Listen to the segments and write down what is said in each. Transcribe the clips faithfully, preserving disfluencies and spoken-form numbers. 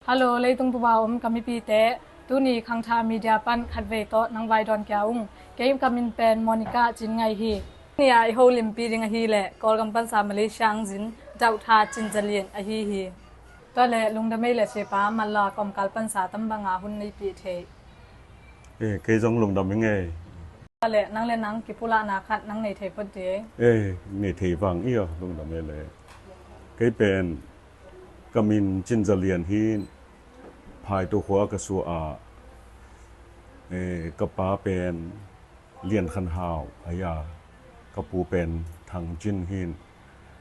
Hello, leitung bup a om ka mipite, tuni Khangtha Media pan khatvei tawh nang vai dawn kia ung. Kei ka min pen Monica Cin Ngai hi. Tuni a i holimpi ding ahih leh Kawlgam pansa Malaysia ang zin Dr. Cin Za Lian ahi hi. Tua leh lungdam ei leh Siapa, manla kawmkal pansa tam banga hun nei pih thei. Eh, kei zong lungdam ing ei. Tua leh nang leh nang kipulakna khat nang nei thei phot ding. Eh, nei thei vang ia, lungdam ei leh. Kei pen ka min Cin Za Lian hi, Phaitu khua ka suah a, eh, ka pa pen Lian Khan Hau ahi a, ka pu pen Thang Cin hi,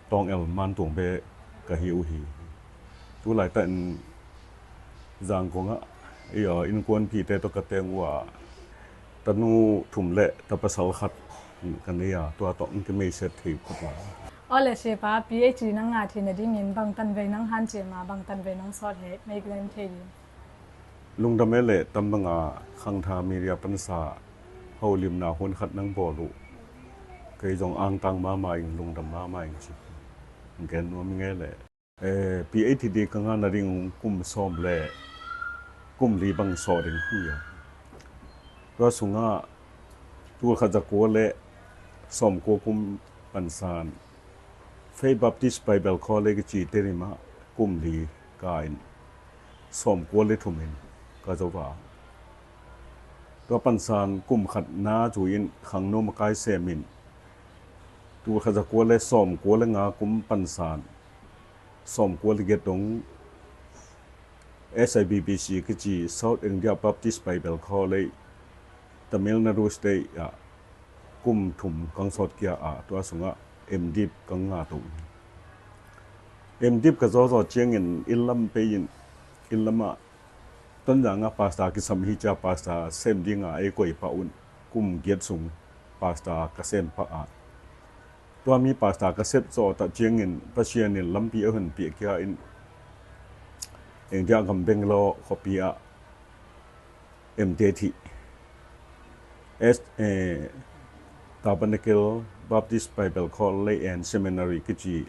Tawng El Mantuang bek ka hi uh hi. Tulaitak in Zangkong ah, eh, innkuanpihte tawh ka teng uh a, tanu thum leh tapasal khat ka nei a, tua tawh in ka meiset thei khop a. Aw leh Siapa, PhD nang ngah theih nadingin bang tanvei nang hanciam a, bang tanvei nang sawt hiam, mei gen thei ding. Lungdam ei leh, tam banga Khangtha Media pansa holimna hun khat nang bawl uh. Kei zong angtang mahmah ing, lungdam mahmah ing ci. Gen nuam ing ei leh. Eh, PhD ka ngah nading kum sawm leh kum li bang sawt ding hi a. Tua sungah tulkhat zakua leh sawmkua kum pansan Faith Baptist Bible College kici Tedim ah kum li ka in sawmkua leh thum in ka zo va. Tua pansan kum khat na zui in khangno makai sem in tulkhat zakua leh sawmkua leh nga kum pansan sawmkua leh giat dong SIBBC kici South India Baptist Bible College, Tamil Nadu State ah kum thum kang sawt kia a, tua sungah M.Div kang ngah to. M.Div ka zawzaw ciangin inn lam pei in, inn lamah Tonzang ah pastor kisam hi cia, pastor sem dinga ei koih pah un, kum giat sung pastor ka sem pah a. Tua mi pastor ka sep zawh tak ciangin Pasian in lampi a honpiah kia in India gam Bangalore khuapi ah M.Th S, eh, Tabernacle Baptist Bible College and Seminary kici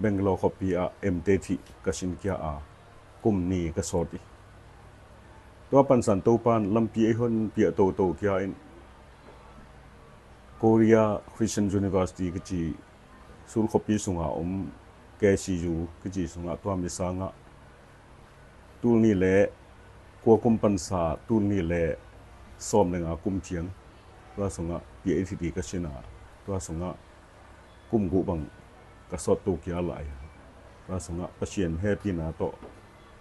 Bangalore khuapi ah M.Th ka sin kia a, kum ni ka sawt hi. Tua pansan Topan lampi ei honpiah toto kia in Korea Christian University kici Seoul khuapi sunga om K C U kici sungah tua mi sangah tul nih leh kua kum pansa, tul nih leh sawm leh nga kum ciang tua sungah PhD ka sin a, tua sungah kum guk bang ka sawt to kia lai. Tua sungah Pasian hehpihna tawh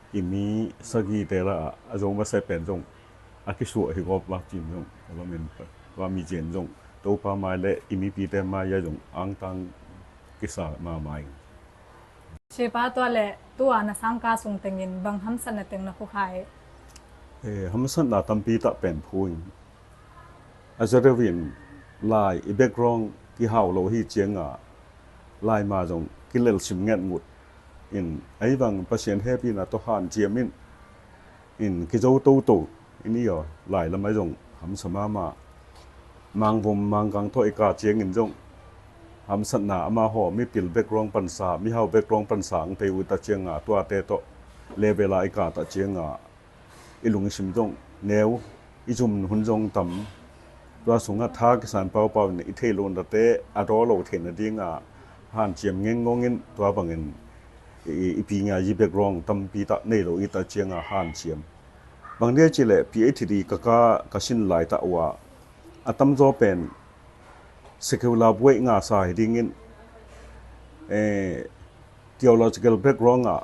i mi sagihte lah a zo masa pen zong a kisuah hi gawp vak cin zong ka va men, va mi cin zong Topa mai leh i mipite mai ah zong angtang kisa mahmah ing. Siapa, tua leh tua na sangka sung tengin bang hamsatna teng na phu kha ei? Eh, hamsatna tampi tak pen phu ing. A za deuh in lai i background kihau lo hi cianga lai ma zong kilelsim ngetngut in, ahi bang Pasian hehpihna tawh hanciam in, in kizo toto in i aw, lai lam ahi zong hamsa mahmah. Mangvom Mangkang tawh i kah ciangin zong hamsatna, amahaw mipil background pansa, mihau background pansa ang pei uh ta cianga tuate tawh level a i kah ta cianga i lungsim zong neu, i zum hun zong tam. Tua sungah tha kisan paupau in i theih lohnate a daw lo theih nadinga hanciam ngengngong in, tua bangin i, i pinga yi background tampi tak nei lo i ta cianga hanciam. Bang dia cileh PhD ka ka ka sin laitak uh a, a tamzaw pen secular buaih ngasa hi dingin, eh, theological background ah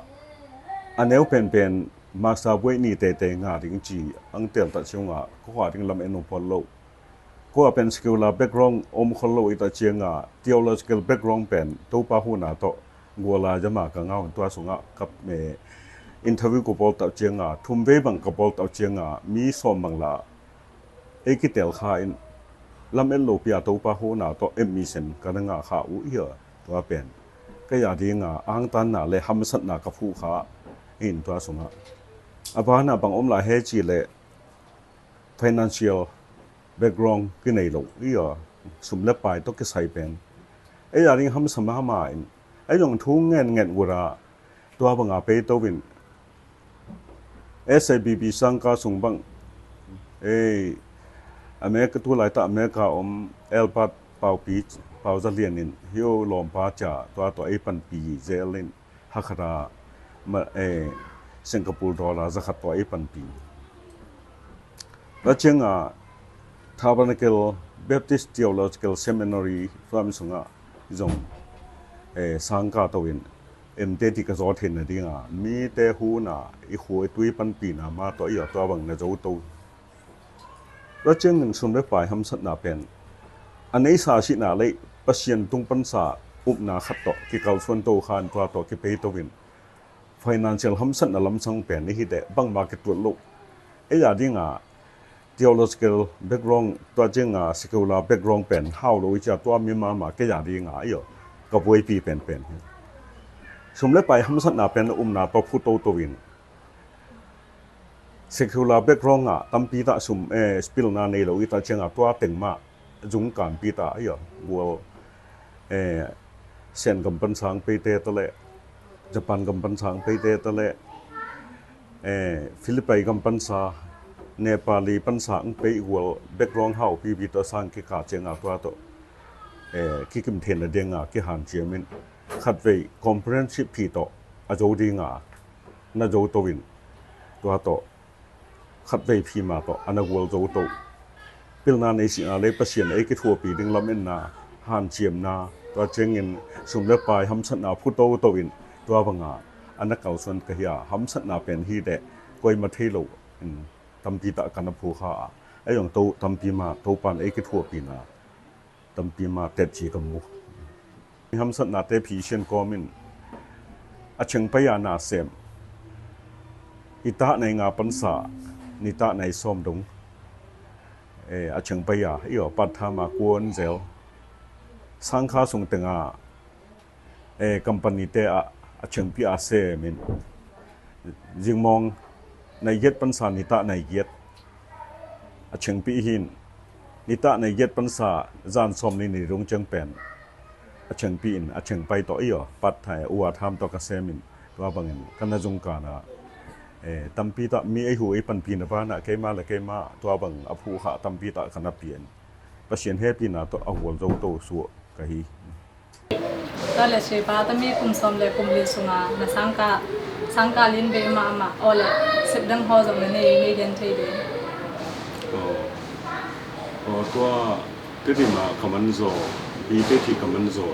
a neu penpen master buaih ni teitei nga ding ci ang tel tak cianga ka khuah ding lam en uh phot lo. Kua pen secular background om khol lo i ta cianga theological background pen Topa huhna tawh guala jama ka ngau in, tua sungah ka, eh, interview ka bawl tak cianga, thum vei bang ka bawl tak cianga mi sawm bang la ei kitel kha in, lam et lo pia Topa huhna tawh M.Sc ka na ngah kha uh ia, tua pen kei a dinga angtanna leh hamsatna ka phu kha in, tua sungah a bana bang om lai he cileh financial background kinei lo ia, sum leh pai tawh kisai pen ei a ding hamsa mahmah in, ei zong thu ngen ngen ura tua banga pei to in S I B B sangka sung bang, ei, America, tu laitah America om Albert Paupi, Pau Za Lian in hih lawmpa cia tua tawh ei panpih zel in, hakhat a ma, eh, Singapore dollar za khat tawh ei panpih. Tua ciangin Tabernacle Baptist Theological Seminary tua mi sungah zong, eh, sangka to in M.Th ka zaw theihna dingin mite hun a i khua i tui panpihna mah tawh i aw tua bang na zo to. Tua ciangin sum le pai hamsatna pen a neisa sihna lei Pasian tung pansa upna khat tawh kikalsuan to khan tua tawh kipei to in financial hamsatna lamsang pen i hi teh bangmah kituat lo. Ei a dingin theological background, tua ciangin secular background pen hau lo i cia tua mi mahmah kei a dingin i aw ka buaipi penpen hi. Sum le pai hamsatna pen a upna tawh phu toto in secular background ah tampi tah sum, eh, pilna nei lo i ta ciangin tua teng mah zung kanpi ta i aw gual, eh, Sen gam pansa ang peite ta le, Japan gam pansa ang peite ta le, eh, Philippine gam pansa, Nepali pansa ang pei gual background hau pipi tawh sang kika ciangin tua tawh, eh, kikim theihna dingin kihanciam in khatvei comprehensive phi tawh a zo dingin na zo to in tua tawh khatvei phi mah tawh a na gual zo to. Pilna nei sihna lei Pasian ei kithuahpih ding lametna, hanciamna, tua ciangin sum le pai hamsatna phu toto in tua bangin a na kalsuan ka hi a, hamsatna pen hi teh koima thei lo in tampi tah ka na phu kha a, ei zong to tampi mah Topan ei kithuahpihna tampi mah tetci ka mu. Hamsatnate phisian kawmin a chengpai a na sem, i tahnai nga pansa ni tahnai sawm dong, eh, a chengpai a i aw part time a kuan zel sangkha sung tenga, eh, company te ah a chengpi a semin zingmawng nai giat pansa nitah nai giat a chengpih hin, nitah nai giat pansa zan sawm ni ni dong ciang pen a chengpih in a chengpai tawh i aw part time, overtime tawh ka semin tua bangin ka na zungkana, eh, tampi tah mi ei hu ei panpihna banah keima le keima tua bang a phuhkhah tampi tah ka na pian Pasian hehpihna tawh a hual zo to suah ka hi. Tua le Siapa tami kum sawm le kum li sunga na sangka, sangka lin bei mahmah aw le sep dang haw zong na nei, nei gen thei ding. Aw, aw, tua Tedim a ka man zaw, B.Th ka man zaw.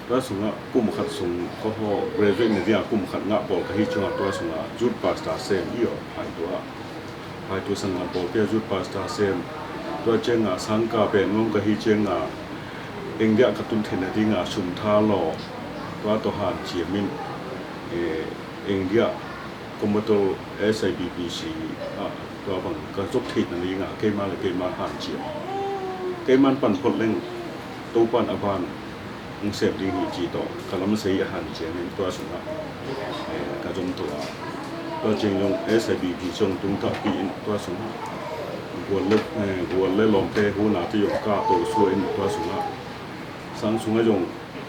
Tua sungah kum khat sung ka haw graduate na dia kum khat ngah pawl ka hi cungah tua sungah youth pastor sem i aw phai tua. Phaitu sanggam pawlpi a youth pastor sem. Tua cianga sangka pen ngong ka hi cianga India ka tun theihna dinga sum tha law tua tawh hanciamin, eh, India Coimbatore S I B B C ah tua bang ka zop theihna dinga keima le keima hanciam. Keiman pan phot leng Topan a ban hong sem ding hi ci tawh ka lamsei a hanciamin tua sungah, eh, ka zom to a. Tua ciang zong S I B B C zong tungtahpi in tua sungah gual le, eh, gual le lawmte hunate zong ka to suah in tua sungah sang sungah zong,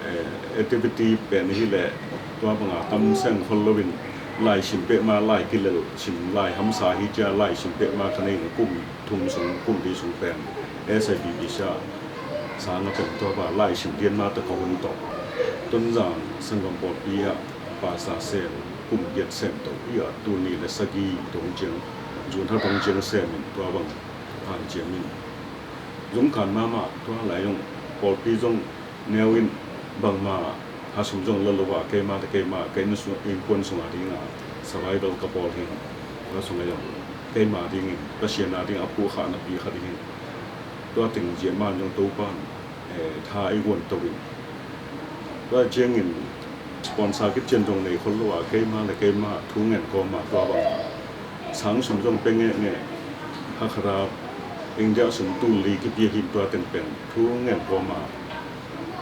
eh, activity pen hi leh tua banga tam seng khol loin lai sim pehma lai kilel sim lai hamsa hi cia lai sim pehma ka nei kum thum sung kum li sung pen S I B B C ah sanga pen tua ba lai sim dian mah ta ka hun tawh Tonzang sanggam pawlpi ah pastor sem kum giat sem to i a tuni le sagi dong ciang June tha dong ciang semin tua bang hanciamin zungkan mahmah tua lai zong pawlpi zong neu in bangmah ha sum zong la lo a keima te keima ka inn sung innkuan sunga dinga survival ka pawl hin tua sunga zong keima dingin Pasian a ding a phuhkhah napi khat dingin tua teng ziah man zong Topan, eh, tha i guan to in tua ciangin sponsor kician zong nei khol lo a keima le keima thu ngen kawma tua banga sang sum zong pe ngehngeh hakhara India sum tul li kipia hin tua teng pen thu ngen kawma,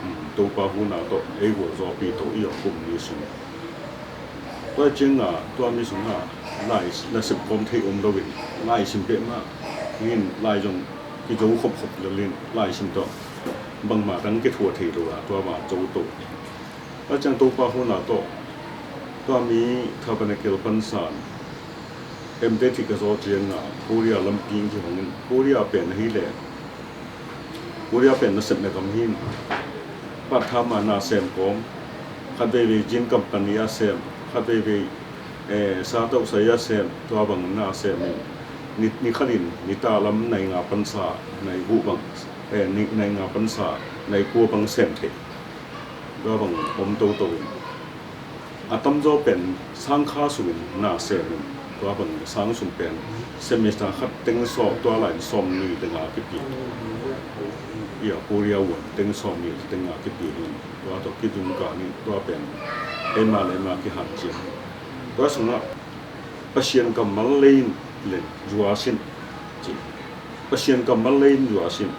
um, Topa huna tawh ei gualzawpi tawh i awk kum ni sung tua cianga tua mi sunga lai nasep kawm thei om loin lai sim pehmah hin lai zong kizo khopkhop lelin lai sim tawh bangmah dang kithuah thei lo a tua ma zo to. A ciang Topa huna tawh tua mi Tabernacle pansan M.Th ka zawh ciangin Korea lampi kihong in, Korea pen ahih leh Korea pen nasepna gam hi in, part-time a na sem kawm, khat veivei gin company a sem, khat veivei eh, sa tawh sai a sem, tua bang na sem in, ni, ni khat in ni ta lam nai nga pansa, nai guh bang, eh, ni, nai nga pansa, nai kua bang sem thei. Tua bang om toto in, a tamzaw pen sang kha sungin na sem in, tua bang sang sung pen semester khat teng sawm, tua lai in sawmnih teng a kipia. Ia Korea won teng sawmnih teng a kipia in, tua tawh kizungkal in, tua pen eima le eima kihanciam. Tua sungah Pasian kammal lei in len zuasin ci. Pasian kammal lei in zuasin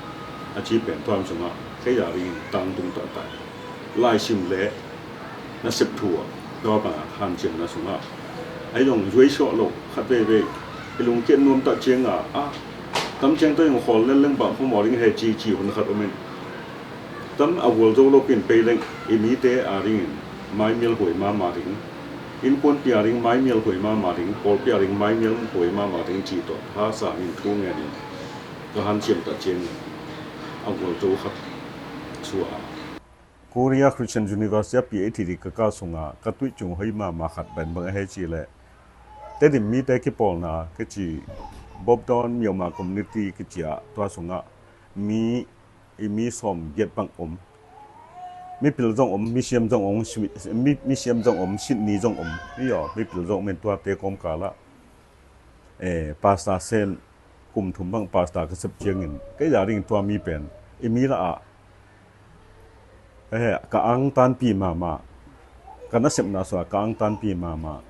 a ci pen tua sungah kei a dingin tangtung taktak. Laisim le nasep thu ah, tua bang hanciamna sungah, ahi zong zuai suak lo, khat veivei i lungkiat nuam tak ciangin, a tam ciang tawh zong khawl lel leng bang khawm aw ding he ci ci hun khat om in. Tam a gualzo lo pen pei leng, i mite a dingin maimial huai mahmah ding, innkuanpih a ding maimial huai mahmah ding, pawlpi a ding maimial huai mahmah ding ci tawh thasan in thu ngen in, ka hanciam tak ciangin a gualzo khat suah a. Korea Christian University a P H D ka kah sungah ka tuih cung hoih mahmah khat pen bang ahi cih leh, Tedim mite kipawlna kici, Bopdon Myanmar Community kici ah, tua sungah mi, i mi sawm giat bang om. Mipil zong om, misiam zong om, mi, misiam zong om, Sydney zong om. Hi aw, mipil zong om in, tuate kawmkal ah eh, pastor sem, kum thum bang pastor ka sep ciangin, kei a dingin tua mi pen i mi lah ah, eh, ka angtanpih mahmah, ka nasepna sungah ka angtanpih mahmah.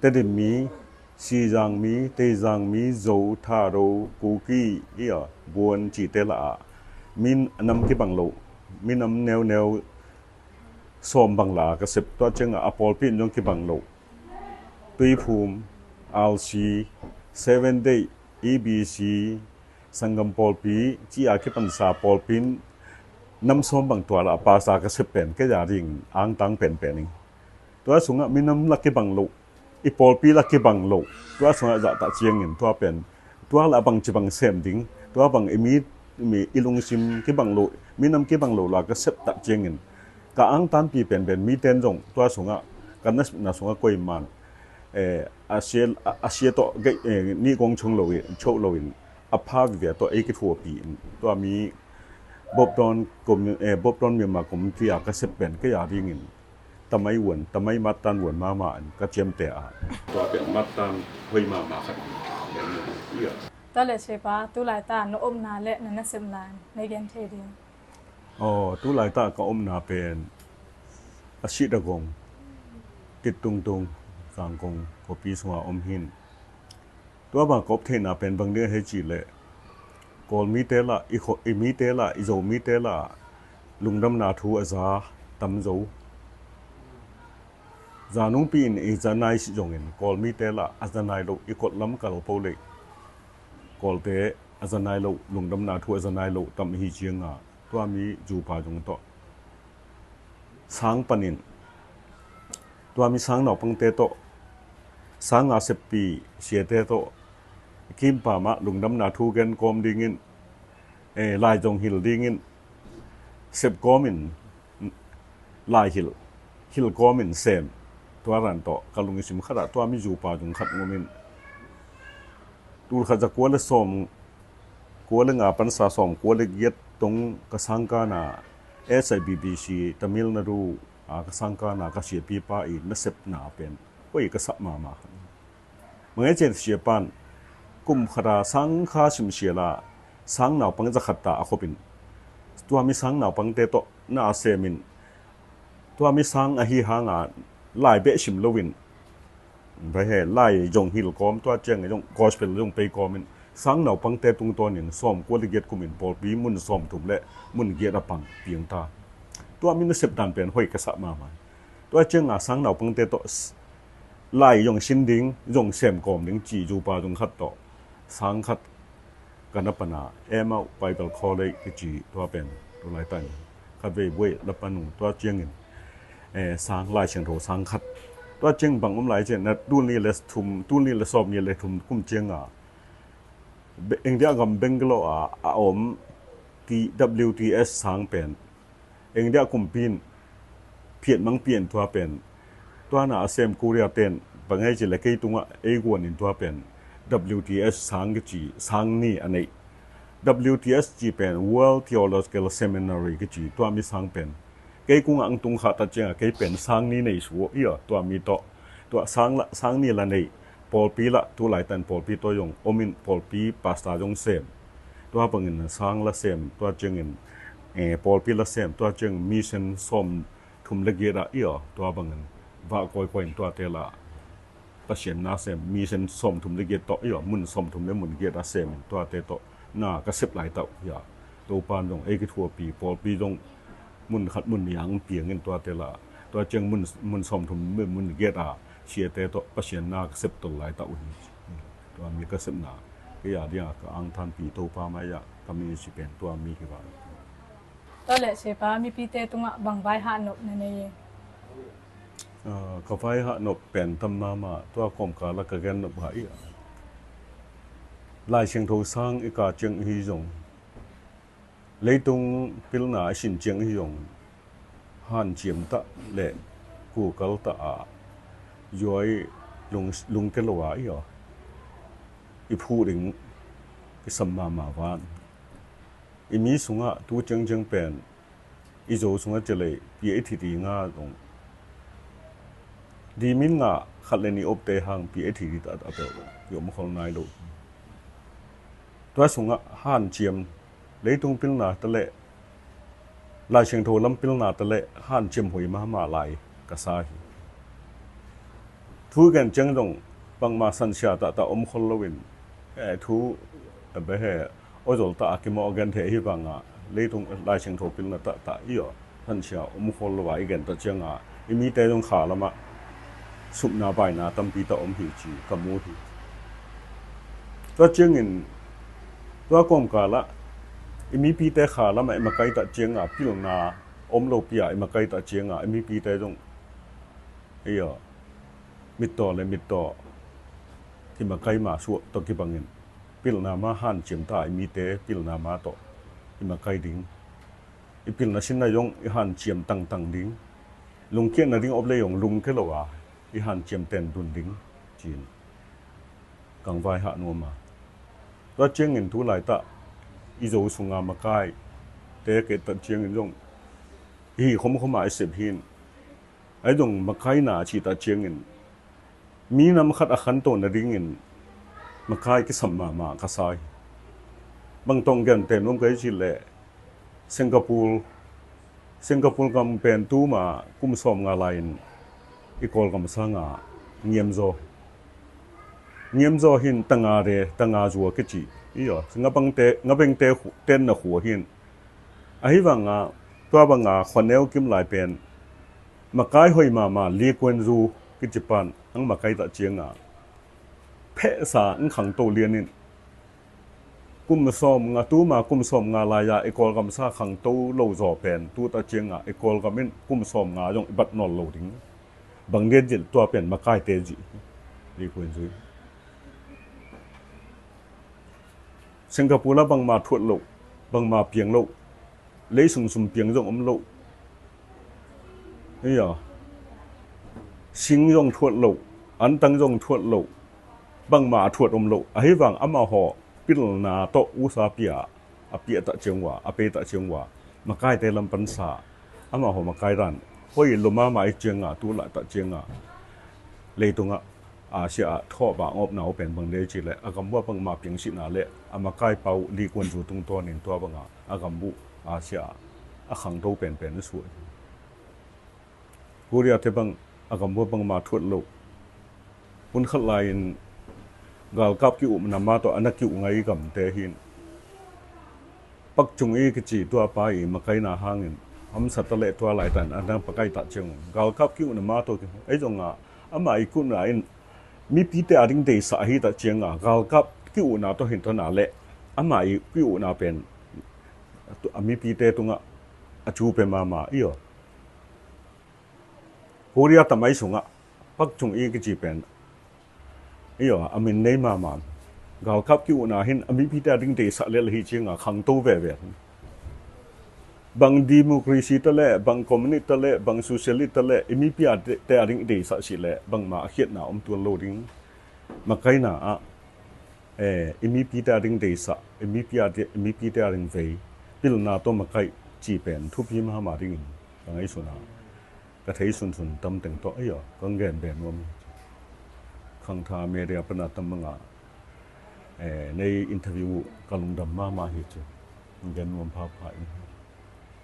Tedim mi, Sizang mi, Teizang mi, Zo, Tharo, Kuki, hi aw, Buan cite lah ah minam kibang lo, minam neuneu sawm bang lah ah ka sep. Tua ciangin a pawlpi in zong kibang lo, Tuiphum, R C, Seven Day, E B C, Sanggam pawlpi ci a kipansa pawlpi in nam sawm bang, tua lah ah pastor ka sep pen kei a dingin angtang penpen ing. Tua sungah minam lah kibang lo, i pawlpi lah kibang lo, tua sungah zahtak ciangin tua pen, tua lah bangci bang sem ding, tua bang i mi, mi i lungsim kibang lo, minam kibang lo lah ka sep tak ciangin, ka angtanpih penpen miten zong tua sungah, ka nasepna sungah koiman, eh, a sia, a, a sia tawh, eh, nih kong chung lo in, choh lo in, a pha vive tawh ei kithuapi in, tua mi Bopdon commu-, eh, Bopdon Myanmar Community a ka sep pen kei a dingin tamai vuan, tamai mattan vuan mahmah in ka ciamteh a. Tua pen mattan hoih mahmah khat. Tua leh Siapa, tu laitak na omna leh na nasepna na gen thei ding. Aw, tu laitak ka omna pen a sih dagong, Tit Tungtung, Zangkong khuapi sungah om hi in. Tua bang ka op theihna pen bang ding ahi cih leh, Kawl mite lah, i kho-, i mite lah, i Zo mite lah lungdamna thu a za tamzo. Zanungpi in i za nai sih zongin Kawl mite lah a za nai lo, i kot lam kal po leh Kawlte a za nai lo, lungdamna thu a za nai lo tam hi ciangin, tua mi zupa zong tawh sang panin, tua mi sang naupangte tawh, sang a seppi siate tawh, kiimpa mah lungdamna thu gen kawm dingin, eh, lai zong hilh dingin, sep kawmin, lai hilh, hilh kawmin sem, tua dan tawh ka lungsim khatah tua mi zupa zong khat ngom in. Tul khat za kua le sawm kua le nga pansa sawm kua le giat tong ka sangkana S I B B C Tamil Nadu a ka sangkana ka siapipa i nasepna pen hoih ka sap mahmah khat. Mangei cian siapan kum khata sang kha simsiala sang naupang za khat ta a khopin, tua mi sang naupangte tawh na a semin, tua mi sang ahi hanga lai beh sim loin, bai he, lai zong hilh kawm, tua ciang zong gospel zong pei kawmin, sang naupangte tungtawnin sawm kua le giat kumin pawlpi mun sawm thum le mun giat a pang piang ta. Tua mi nasep dan pen hoih ka sah mahmah. Tua cianga sang naupangte tawh s-, lai zong sin ding, zong sem kawm ding ci zupa zong khat tawh sang khat ka na pana, Emau Bible College kici tua pen, tu laitan khat vei buai la pan uh, tua ciangin, eh, sang Lai Siangtho sang khat Tua ciang bang om lai ciang na, tul nih le thum, tul nih le sawm nih le thum kum ciang a, Be-, India gam Bangalore a a om T-, W T S sang pen India kumpi in phiat mang pian tua pen, tua na a sem Korea ten bang hei ci le kei tungah ei guan in tua pen W T S sang kici sang ni a nei. W T S ci pen World Theological Seminary kici tua mi sang pen kei kungah ang tung kha ta ciangah kei pen sang ni nei su i aw, tua mi tawh tua sang la, sang ni la nei. Pawlpi la, tu laitan pawlpi tawh zong om in pawlpi pastor zong sem. Tua bangin sang la sem, tua ciangin, eh, pawlpi la sem, tua ciang mission sawm thum le giat ah i aw, tua bangin vah kawikawi in tuate la Pasian na sem, mission sawm thum le giat tawh i aw, mun sawm thum le mun giat a sem in tuate tawh na ka sep lai tauh i aw. Topan zong ei kithuapi, pawlpi zong mun khat mun nih ang piang in tuate la, tua ciang mun, mun sawm thum le mun giat a siate tawh Pasian na ka sep tol lai tauh hi. Tua mi ka sepna, kei a dinga ka angthanpi Topa mai ah ka mi si pen tua mi hi va. Tua le Siapa, mipite tungah bang vai hahnop na nei? Ah, ka vai hahnop pen tam mahmah, tua kawmkal ah ka gen nop ha i a. Lai Siangtho sang i ka ciang i hi zong, leitung pilna i sin ciang i hi zong, hanciam tah le kukal tah a zuai lung, lungke lo a i aw, i phuh ding kisam mahmah van. I mi sungah tu ciangciang pen i Zo sungah ci lei P H D nga zong, di min nga khat le nih opte hang P H D tah a peuh i om khol nai lo. Tua sungah hanciam, leitung pilna ta le Lai Siangtho lam pilna ta le hanciam hoi mahmah lai ka sa hi. Thu gen ciang zong bangmah sansia tahtah om khol loin, eh, thu, eh, behe, awzol tah a kimawh a gen thei ahi vanga leitung Lai Siangtho pilna tahtah i aw, sansia om khol lo a i gen ta cianga i mite zong kha lamah supna baina tampi tah om hi ci ka mu hi. Tua ciangin tua kawmkal ah i mipite kha lamah i makai tah cianga pilna om lopi a i makai tah cianga i mipite zong i aw, mittaw le mittaw kimakai ma suah tawh kibangin pilna ma hanciam ta i mite pilna ma tawh i makai ding. I pilna sinna zong i hanciam tangtang ding. Lungkiatna ding op le zong lungke lo a i hanciam ten dun ding, ci-in kang vai hah nuam a. Tua ciangin tu laitah i Zo sunga makaite kei tah ciangin zong i hi khomkhom a i sep hin. Ahi zong makaina a cih tah ciangin mi nam khat a khanto nadingin makai kisam mahmah ka sa hi. Bang tawh gen pen nuam ka hi cih leh Singapore, Singapore gam pen tuma kum sawm nga lai-in i Kawlgam sanga ngiamzaw. Ngiamzaw hin tanga de, tanga zua kici. I aw, ngabangte, ngabengte khu-, tenna khua hin. Ahi vanga, tua banga khuaneu kim lai pen makai hoi mahmah Lee Kuan Yew kici pan ang makai tah cianga phehsa ang khangto lianin kum sawm nga, tuma kum sawm nga lai-a i Kawlgam sa khangto lo zaw pen tu tah cianga i Kawlgam in kum sawm nga zong i bat nawn lo ding. Bang dia zilh tua pen makaite zih. Lee Kuan Yew. Singapore la bangma thuat loh, bangma piang loh, lei sumsum piang zong om loh. Iya. Sing zong thuat loh, antang zong thuat loh, bangma a thuat om loh. Ahi vang amahaw pilna tawh usa pia, a piah tah ciang ua, a pe tah ciang ua, makaite lam pansa, amahaw makai dan hoi lo mahmah i cianga, tu laitah cianga leitungah Asia ah thawh bang awpna uh pen bang dei cih leh a gam ua bangma piangsihna le a makai pa uh Lee Kuan Yew tungtawnin tua banga a gam uh Asia ah a khangto penpen a suah hi. Korea te bang a gam ua bangma thuat loh. Hun khat lai-in galkap ki-upna ma tawh a na ki-up ngai gamte hin Pak Chung-hee kici tua pa i makaina hangin hamsa ta leh tua laitan a na pakai tah ciang galkap ki-upna ma tawh ki, ei zonga ama i ki-upna in mipite a ding deisah ahi tah cianga galkap ki-upna tawh hin tawna leh ama i ki-upna pen a mipite tungah a cu pe mahmah i aw. Korea tamai sungah Pak Chung-i kici pen, iyo, a min nei mahmah. Galkap ki-uhna hin a mipite a ding deisah lel hi cinga khangto veve. Bang democracy ta leh, bang communist ta leh, bang socialist ta leh, i mipite a ding i deisah sih leh bangmah a khiatna om tuan lo ding. Makaina ah, eh, i mipite a ding deisah, i mipi a di-, i mipite a ding vei, pilna tawh makaih ci pen thupi mahmah dingin ka ngaihsun a, ka thei sunsun tamteng tawh, ayo, kong gen be nuam hi. Khangtha media pana tam banga, eh, nei interview ka lungdam mahmah hi ci. Gen nuam phapha in.